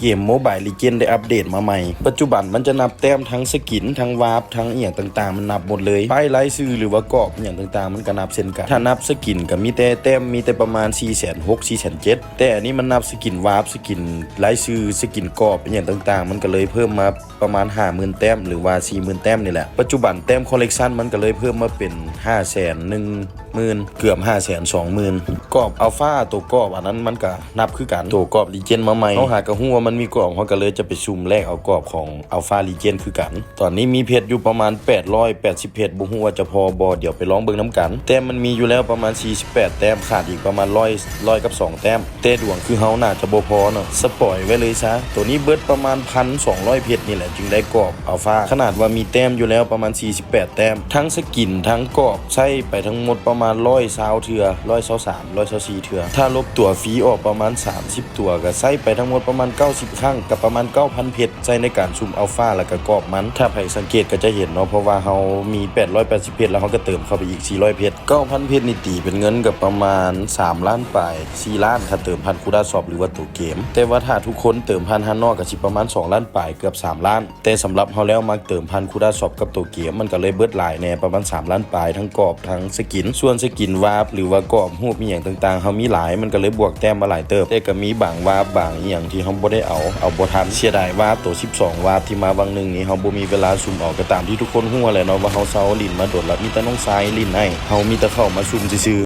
ເກມ Mobile Legend ໄດ້ອັບເດດມາໃໝ່. ປັດຈຸບັນມັນຈະນັບແຕ້ມທັງສະກິນ ທັງວາບ ທັງອີ່ຫຍັງຕ່າງໆ ມັນນັບໝົດເລີຍ. ປ້າຍລາຍຊື່ ຫຼືວ່າກອບອີ່ຫຍັງຕ່າງໆ ມັນກໍນັບເຊັ່ນກັນ. ຖ້ານັບສະກິນກໍມີແຕ່ແຕ້ມ ມີແຕ່ປະມານສີ່ແສນຫົກ ສີ່ແສນເຈັດ ແຕ່ອັນນີ້ມັນນັບສະກິນວາບ ສະກິນລາຍຊື່ ສະກິນກອບອີ່ຫຍັງຕ່າງໆ ມັນກໍເລີຍເພີ່ມມາ ປະມານຫ້າໝື່ນແຕ້ມ ຫຼືວ່າສີ່ໝື່ນແຕ້ມນີ້ແຫຼະ. ປັດຈຸບັນແຕ້ມ Collection ມັນກໍເລີຍເພີ່ມມາເປັນຫ້າແສນໜຶ່ງໝື່ນ ເກືອບຫ້າແສນສອງໝື່ນ. ກອບ Alpha ໂຕກອບອັນນັ້ນມັນກໍນັບຄືກັນ ໂຕກອບ Legend ມາໃໝ່. ເຮົາຫາກໍຮູ້ວ່າມັນມີກອບ ເຮົາກໍເລີຍຈະໄປສຸ່ມແລກເອົາກອບຂອງ Alpha Legend ຄືກັນ. ຕອນນີ້ມີເພັດຢູ່ປະມານແປດຮ້ອຍແປດສິບເພັດ ບໍ່ຮູ້ວ່າຈະພໍບໍ່ ດຽວໄປລອງເບິ່ງນຳກັນ. ແຕ້ມມັນມີຢູ່ແລ້ວປະມານສີ່ສິບແປດແຕ້ມ ຂາດອີກປະມານຮ້ອຍ ຮ້ອຍກັບສອງແຕ້ມ. ແຕ່ດວງຄືເຮົາໜ້າຈະບໍ່ພໍເນາະ ສະປອຍໄວ້ເລີຍຊະ. ໂຕນີ້ເບິດປະມານພັນສອງຮ້ອຍເພັດນີ້ແຫຼະ ຈຶ່ງໄດ້ກອບ Alpha ຂະໜາດວ່າມີແຕ້ມຢູ່ແລ້ວປະມານສີ່ສິບແປດແຕ້ມ. ທັງສະກິນ ທັງກອບ ໃຊ້ໄປທັງໝົດປະມານຮ້ອຍຊາວເທື່ອ ຮ້ອຍຊາວສາມ ຮ້ອຍຊາວສີ່ເທື່ອ. ຖ້າລົບຕົວຟຣີອອກປະມານສາມສິບຕົວ ກໍໃຊ້ໄປທັງໝົດປະມານເກົ້າສິບຄັ້ງ ກໍປະມານເກົ້າພັນເພັດ ໃຊ້ໃນການສຸ່ມ Alpha ແລ້ວກໍກອບມັນ. ຖ້າໃຜສັງເກດກໍຈະເຫັນເນາະ ເພາະວ່າເຮົາມີແປດຮ້ອຍແປດສິບເພັດ ແລ້ວເຮົາກໍເຕີມເຂົ້າໄປອີກສີ່ຮ້ອຍເພັດ. ເກົ້າພັນເພັດນີ້ຕີເປັນເງິນກໍປະມານສາມລ້ານປາຍ ສີ່ລ້ານ ຖ້າເຕີມຜ່ານ Kuda Shop ຫຼືວ່າໂຕເກມ. ແຕ່ວ່າຖ້າທຸກຄົນເຕີມຜ່ານຮ້ານນອກກໍຊິປະມານສອງລ້ານປາຍ ເກືອບສາມລ້ານ. ແຕ່ສຳລັບເຮົາແລ້ວ ມັກເຕີມຜ່ານ Kuda Shop ກັບໂຕເກມ ມັນກໍເລີຍເບິດຫຼາຍແດ່ ປະມານສາມລ້ານປາຍ ທັງກອບ ທັງສະກິນ. ສ່ວນສະກິນວາບ ຫຼືວ່າກອບຮູບອີ່ຫຍັງຕ່າງໆ ເຮົາມີຫຼາຍ ມັນກໍເລີຍບວກແຕ້ມມາຫຼາຍເຕີບ. ແຕ່ກໍມີບາງວາບ ບາງອີ່ຫຍັງທີ່ເຮົາບໍ່ໄດ້ເອົາ ເອົາບໍ່ທັນ. ເສຍດາຍວາບ ໂຕສິບສອງວາບທີ່ມາຫວ່າງໜຶ່ງນີ້ ເຮົາບໍ່ມີເວລາສຸ່ມເອົາ. ກໍຕາມທີ່ທຸກຄົນຮູ້ແຫຼະເນາະ ວ່າເຮົາເຊົາຫຼິ້ນມາດົນລະ ມີແຕ່ນ້ອງຊາຍຫຼິ້ນໃຫ້ ເຮົາມີແຕ່ເຂົ້າມາສຸ່ມຊື່ໆ.